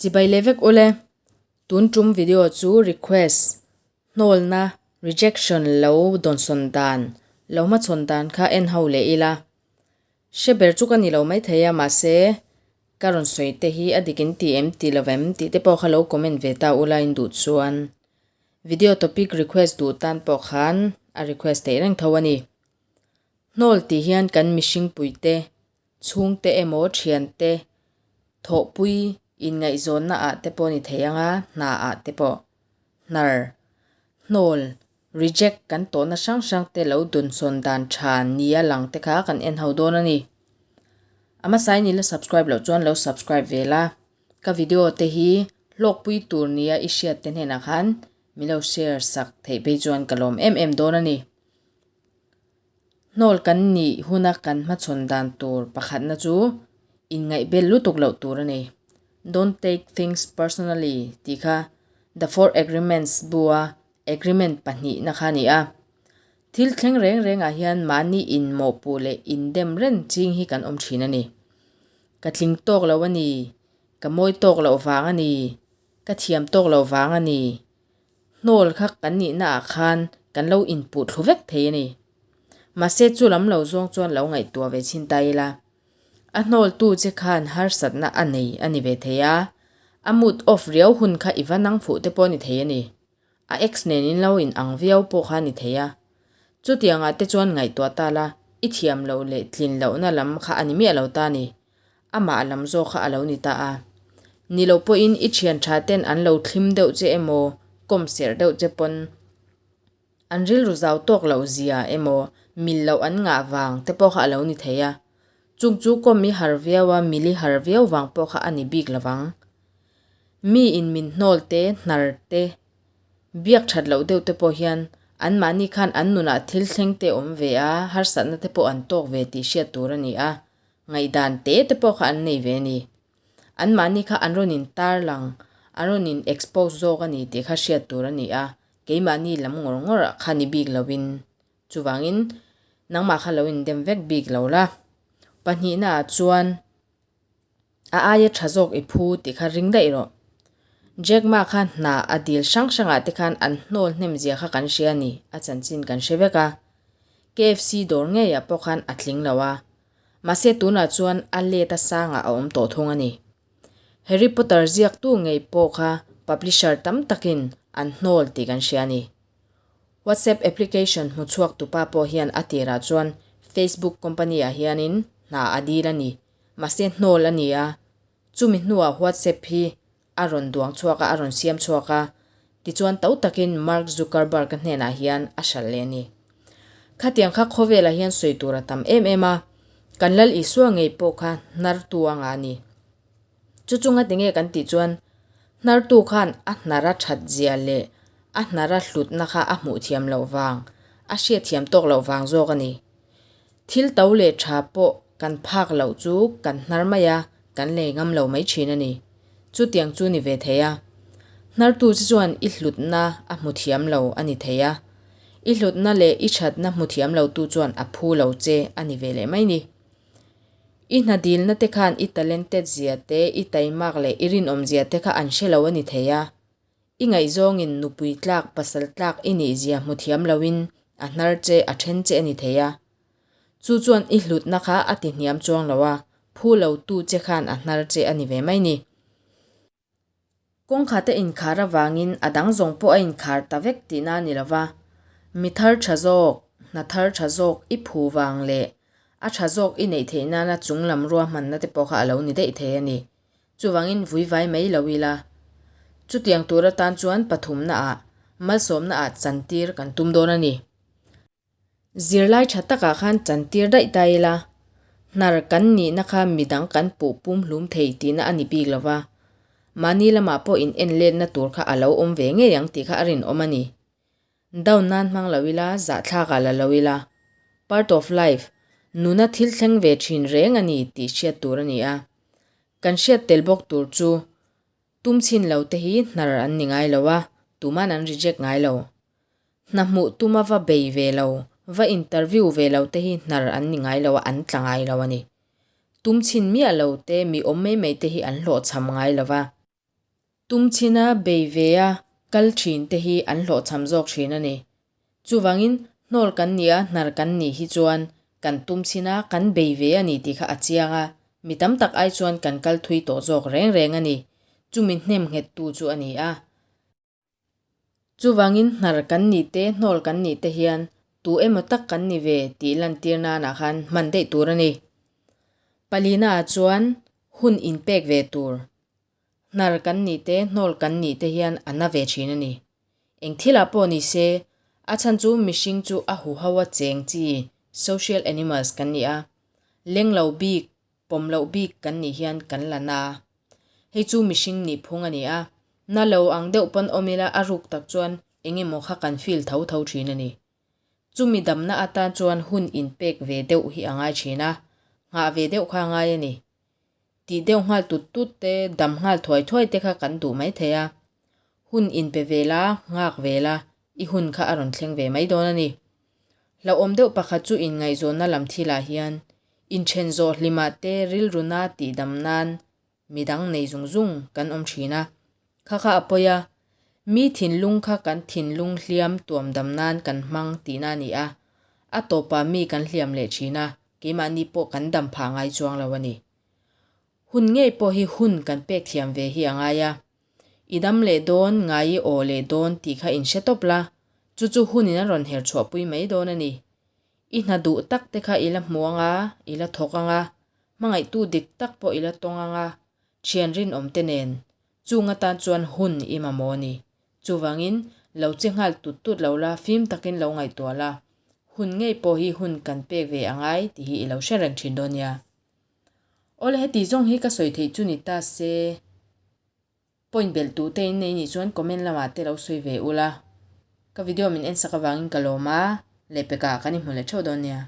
Chibai leh vek ule. Tun tum video chu request, hnawlna, rejection lo dawnsawn dan, lo hmachhawn dan kha en ho leh ila. Hre ber chu ka ni lo maithei a mahse ka rawn sawi te hi a dik in ti em ti lo em tih te pawh kha lo comment ve ta ula in duh chuan. Video topic request duh tan pawh khan a request theih reng tho a ni. Hnawl tih hian kan mihring puite, chhungte emaw thiante, thawhpui inngaihzawnna ah te pawh ni thei anga hna ah te pawh hnar, hnawl, reject kan tawhna hrang hrang te lo dunsawn dan tha nia lang te kha kan en ho dawn a ni. A hmasa in i la subscribe loh chuan lo subscribe ve la, ka video te hi hlawkpui tur nia i hriat te hnenah khan min lo share sak theih phei chuan ka lawm em em dawn a ni. Hnawl kan nih huna kan hmachhawn dan tur pakhatna chu inngaihbel lutuk loh tur a ni. Don't take things personally tih kha The Four Agreements bu-a agreement pahnihna kha a ni a. Thil thleng reng rengah hian mahni inmawhpuh leh indem reng ching hi kan awm thin a ni. Ka tling tawk lo a ni, ka mawi tawk loh vang a ni, ka thiam tawk loh vang a ni, Hnawl kha kan nihna ah khan kan lo inpuh thlu vek thei a ni. Mahse chu lam lo zawng chuan lo ngaihtuah ve chhin ta ila. A hnawltu che khan harsatna a nei a ni ve thei a, a mood off riau hun kha i va nang fuh te pawh a ni thei a ni. A ex nen in lo in ang viau pawh kha a ni thei a. Chutiang ah te chuan ngaihtuah ta la, i thiam loh leh tlin lohna lam kha a ni miah lo ta a ni. Amah lam zawk kha a lo ni ta a. Ni lo pawhin i thian tha ten an lo thlim deuh che emaw, kawm serh deuh che pawn an rilru zau tawk loh zia emaw, mil loh an ngah vang te pawh kha a lo ni thei a. Chung chu kawm i har viau a, mil i har viau vang pawh kha a ni bik lo vang. Mi in min hnawl te, hnar te, biak that loh deuh te pawh hian anmahni khan an nunah thil thleng te awm ve a, harsatna te pawh an tawk ve tih hriat tur a ni a. Ngaihdan te te pawh kha an nei ve a ni. Anmahni kha an rawn in tar lang, an rawn in expose zawk a ni tih kha hriat tur a ni a, keimahni lam ngawr ngawr ah kha ni bik lovin. Chuvangin nangmah kha lo in dem vek bik lo la. Pahnihna ah chuan a aia tha zawk i phu tih kha ring daih rawh. Jack Ma kha hna a dil hrang hrang ah te khan an hnawl hnem zia kha kan hria a ni, a chanchin kan hre vek a. KFC dawr ngei ah pawh khan a tling lo a. Mahse tunah chuan a let a sangah a awm tawh thung a ni. Harry Potter ziaktu ngei pawh kha publisher tam takin an hnawl tih kan hria a ni. WhatsApp application hmu chhuak tupa pawh hian a tirah chuan Facebook company ah hianin hna a dil a ni. Mahse hnawl a ni a, chumi hnuah WhatsApp hi a rawn duang chhuak a, a rawn siam chhuak a, tichuan to takin Mark Zuckerberg-a hnenah hian a hralh leh a ni. Khatiang kha khawvelah hian sawi tur a tam em em a, kan Lal Isua ngei pawh kha hnartu a ngah a ni. Chu chunga tinge kan tih chuan hnartu khan a hnara that zia leh a hnara hlutna kha a hmuh thiam loh vang, a hriat thiam tawk loh vang zawk a ni. Thil to leh tha pawh kan phak loh chu kan hnar mai a, kan lei ngam lo mai thin a ni. Chutiang chu ni ve thei a. Hnartu che chuan i hlutna a hmu thiam lo a ni thei a. I hlutna leh i thatna hmu thiam lo tu chuan a phu lo che a ni ve leh mai ni. I hna dilna te khan i talented zia te, i taimak leh i rinawm zia te kha an hre lo a ni thei a. I ngaihzawngin nupui tlak, pasal tlak i nih zia hmu thiam loin a hnar che, a then che a ni thei a. Chu chuan i hlutna kha a ti hniam chuang lo a, phu lo tu che khan a hnar che a ni ve mai ni. Kawngkhat a inkhar avangin a dang zawng pawh a inkhar ta vek tihna a ni lo va, mi thar tha zawk, hna thar tha zawk i phu vang leh a tha zawk i neih theih nana chunglam ruahmanna te pawh kha a lo ni daih thei a ni. Chuvangin vuivai mai lo ila. Chutiang tur atan chuan pathumna ah, malsawmna ah chantir kan tum dawn a ni. Zirlai tha takah khan chantir daih ta ila, hnar kan nihna kha midang kan puh pum hlum thei tihna a ni bik lo va, mahni lamah pawh in en letna tur kha a lo awm ve ngei ang tih kha a rinawm a ni. Down nan hmang lo ila, zahthlak ah la lo ila. Part of life, nuna thil thleng ve thin reng a ni tih hriat tur a ni a. Kan hriat tel bawk tur chu tum chhin lo te hi hnar an ni ngai lo a, tuman an reject ngai lo. Hna hmuh tuma va bei ve lo, va interview ve lo te hi hnar an ni ngai lo a, an tla ngai lo a ni. Tum chhin miah lo te, mi awm mai mai te hi an hlawhchham ngai lo va. Tum china bei ve a kal thin te hi an hlawhchham zawk thin a ni. Chuvangin hnawl kan nih a hnar kan nih hi chuan kan tum china kan bei ve a ni tih kha a chiang a, mi tam tak ai chuan kan kal thui tawh zawk reng reng a ni. Chumi hnem nghet tu chu a ni a. Chuvangin hnar kan nih te hnawl kan nih te hian tu emaw tak kan ni ve tih lantir nanah khan hman daih tur a ni. Palina ah chuan hun inpek ve tur. Hnar kan nih te hnawl kan nih te hian a na ve thin a ni. Eng thilah pawh ni se, a chhan chu mihring chu a huho a cheng chi, social animals, kan ni a. Leng lo bik, pawm loh bik kan nih hian kan la na. Hei chu mihring nih phung a ni a. Na lo ang deuh pawn awm ila a ruk tak chuan eng emaw kha kan feel tho tho thin a ni. Chumi damna atan chuan hun inpek ve deuh hi a ngai thin a, nghah ve deuh kha a ngai a ni. Tih deuh nghal tut tut te, dam nghal thuai thuai te kha kan duh mai thei a. Hun inpe ve la, nghak ve la, i hun kha a rawn thleng ve mai dawn a ni. Hlauhawm deuh pakhat chu inngaihzawnna lam thilah hian inthen zawh hlimah te rilruna tihdam nan midang nei zung zung kan awm thin a. Kha kha a pawi a, mi thinlung kha kan thinlung hliam tuam dam nan kan hmang tihna a ni a. A tawpah mi kan hliam leh thin a, keimahni pawh kan dam phah ngai chuang lo a ni. Hun ngei pawh hi hun kan pek thiam ve hi a ngai a. I dam leh dawn, ngai i aw leh dawn tih kha in hre tawp la, chu chu hunin a rawn her chhuahpui mai dawn a ni. I hna duh tak te kha i la hmu ang a, i la thawk ang a, hmangaihtu dik tak pawh i la tawng ang a, thian rinawm te nen. Chung atan chuan hun i mamawh a ni. Chuvangin, lo che nghal tut tut lo la, fim takin lo ngaihtuah la. Hun ngei pawh hi hun kan pek ve a ngai tih hi i lo hre reng thin dawn nia. Awle heti zawng hi ka sawi theih chu ni ta se, point belh duh te in nei nih chuan comment lamah te lo sawi ve ula. Ka video min en sak avangin ka lawm a, lehpekah kan inhmu leh theuh dawn nia.